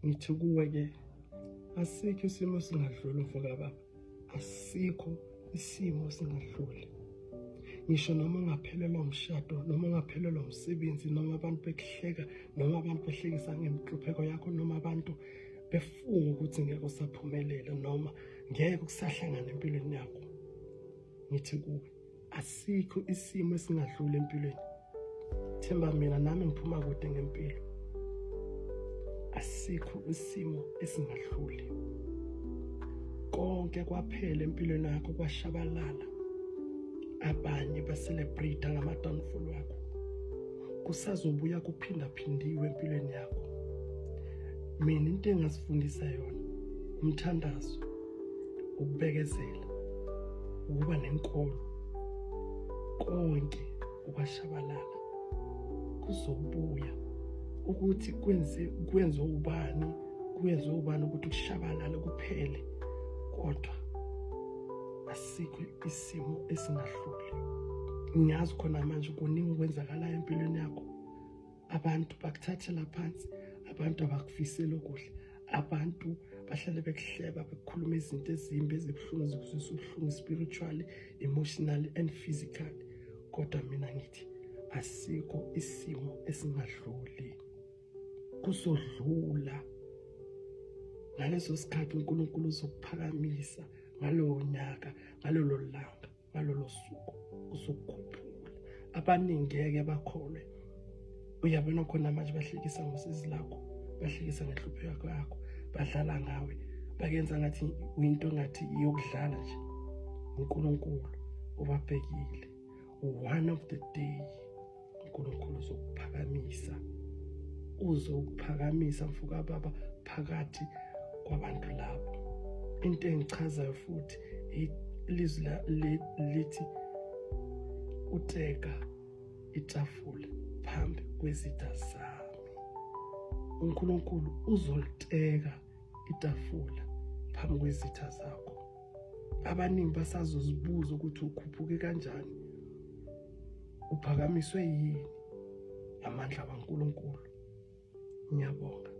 Ngithi kuwe ke, asikho isimo singadluli, mfoka baba, asikho isimo singadluli. Ngisho noma ungaphelelwa umshado, noma ungaphelelwa umsebenzi, noma abantu bekuhleka, noma abantu behlekisa ngenhlupheko yakho, noma abantu befunga ukuthi ngeke usaphumelela noma ngeke kusahlangana empilweni yakho, ngithi kuwe, asikho isimo esingadluli empilweni. Themba mina, nami ngiphuma kude ngempilo. Asikho isimo esingadluli. Konke kwaphela empilweni yakho, kwashabalala, abanye ba-celebrate ngama-downfall wakho, kusazobuya kuphindaphindiwe empilweni yakho. Mina into engazifundisa yona umthandazo, ukubekezela, ukuba nenkolo. Konke okwashabalala kuzobuya. Ukuthi kwenze kwenze ubani, kwenze ubani ukuthi kushabalale kuphele, kodwa asikho isimo esingahluli. Ngiyazi khona manje kuningi okwenzakalayo empilweni yakho. Abantu bakuthathela phansi, abantu abakufiseli okuhle, abantu bahlale bekuhleba, bekukhuluma izinto ezimbi, ezibuhlungu, zikuzwisa ubuhlungu spiritually, emotionally and physically. Kodwa mina ngithi asikho isimo esingadluli, kuzodlula. Ngaleso sikhathi uNkulunkulu uzokuphakamisa ngalowo nyaka, ngalolo langa, ngalolo suku uzokukhuphula. Abaningi ngeke bakholwe. Uyabona khona manje bahlekisa ngosizi lakho, bahlekisa ngenhlupheko yakho, badlala ngawe, bakenza ngathi uyinto ngathi iyokudlala nje. uNkulunkulu ubabhekile. One of the day uNkulunkulu uzokuphakamisa, uzokuphakamisa, mfoka baba, phakathi kwabantu labo. Into engichazayo futhi, ilizwi lithi uteka itafula phambi kwezitha zami. UNkulunkulu uzoliteka itafula phambi kwezitha zakho. Abaningi basazozibuza ukuthi ukhuphuke kanjani, uphakamiswe yini, amandla kaNkulunkulu. Ngiyabonga.